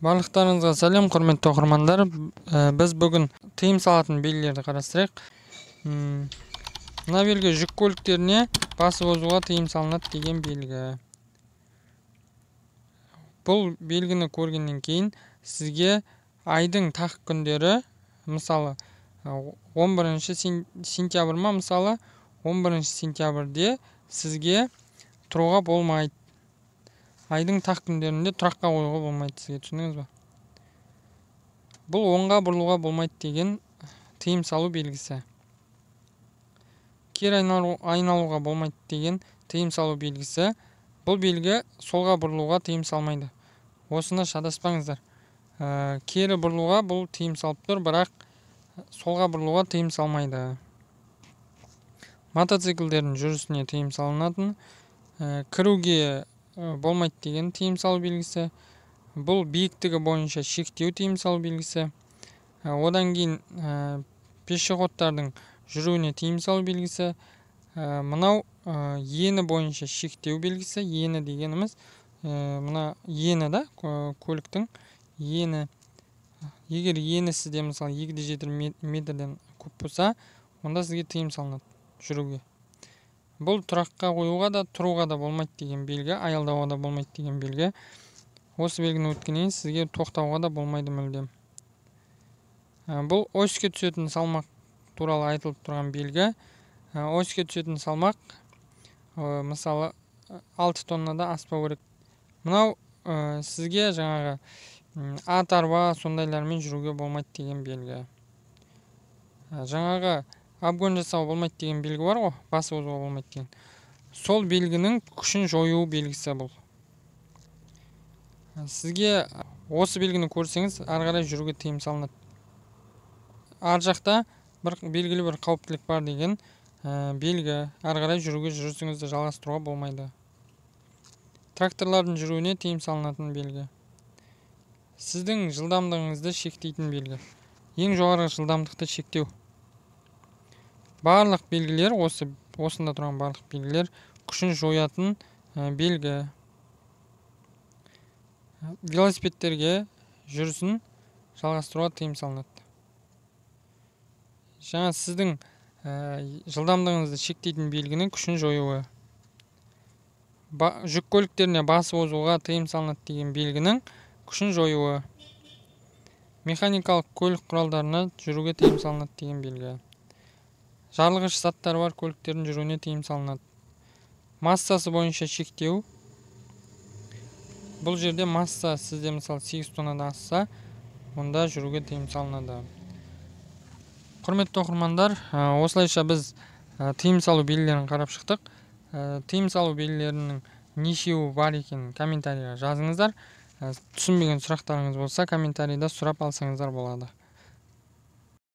Барлықтарыңызға сәлем, құрметті оқырмандар. Біз бүгін тыйым салатын белгілерді қарастырайық. Мына белгі жүк көліктеріне басып озуға тыйым салынады деген белгі. Бұл белгіні көргеннен кейін сізге айдың тақ күндері, мысалы, 11 сентябрь ма, мысалы, 11 сентябрьде сізге тұруға болмайды. Айдың тақ күндерінде тұраққа қоюға болмайды сізге, түсіндіңіз ба? Бұл оңға бұрылуға болмайды деген тыйым салу белгісі. Кері айналуға болмайды деген тыйым салу белгісі. Бұл белгі солға бұрылуға тыйым салмайды. Осыны шатаспаңыздар. Кері бұрылуға бұл тыйым салып тұр, бірақ солға бұрылуға тыйым салмайды. Мотоциклдердің жүрісіне тыйым салынатын, кіруге болмайды деген тыйым салу белгісі. Бұл биіктігі бойынша шектеу тыйым салу белгісі. Одан кейін пешеходтардың жүруіне тыйым салу белгісі. Мынау ені бойынша шектеу белгісі. Ені дегеніміз мына ені да, көліктің ені. Егер ені сізде мысалы 2,7 метрден көп болса, онда сізге тыйым салынады жүруге. Бұл тұраққа қоюға да, тұруға да болмайды деген белгі, аялдауға да болмайды деген белгі. Осы белгіні өткеннен кейін сізге тоқтауға да болмайды мүлдем. Бұл оське түсетін салмақ туралы айтылып тұрған белгі. Оське түсетін салмақ, мысалы, 6 тоннада аспау керек. Мынау сізге жаңағы ат арба сондайлармен жүруге болмайды деген белгі. Жаңағы обгон жасауға болмайды деген белгі бар ғой, басып озуға болмайды деген. Сол белгінің күшін жою белгісі бұл. Сізге осы белгіні көрсеңіз, ары қарай жүруге тыйым салынады. Ар жақта бір белгілі бір қауіптілік бар деген белгі, ары қарай жүруге, жүрісіңізді жалғастыруға болмайды. Тракторлардың жүруіне тыйым салынатын белгі. Сіздің жылдамдығыңызды шектейтін белгі. Ең жоғарғы жылдамдықты шектеу. Барлық белгілер, осында тұрған барлық белгілер күшін жоятын белгі. Велосипедтерге жүрісін жалғастыруға тыйым салынады. Жаңа сіздің жылдамдығыңызды шектейтін белгінің күшін жоюы. Жүк көліктеріне басып озуға тыйым салынады деген белгінің күшін жоюы. Механикалық көлік құралдарына жүруге тыйым салынады деген белгі. Жарылғыш заттары бар көліктердің жүруіне тыйым салынады. Массасы бойынша шектеу. Бұл жерде масса сізде мысалы 8 тоннадан асса, онда жүруге тыйым салынады. Құрметті оқырмандар, осылайша біз тыйым салу белгілерін қарап шықтық. Тыйым салу белгілерінің нешеуі бар екенін комментарийға жазыңыздар. Түсінбеген сұрақтарыңыз болса, комментарийда сұрап алсаңыздар болады.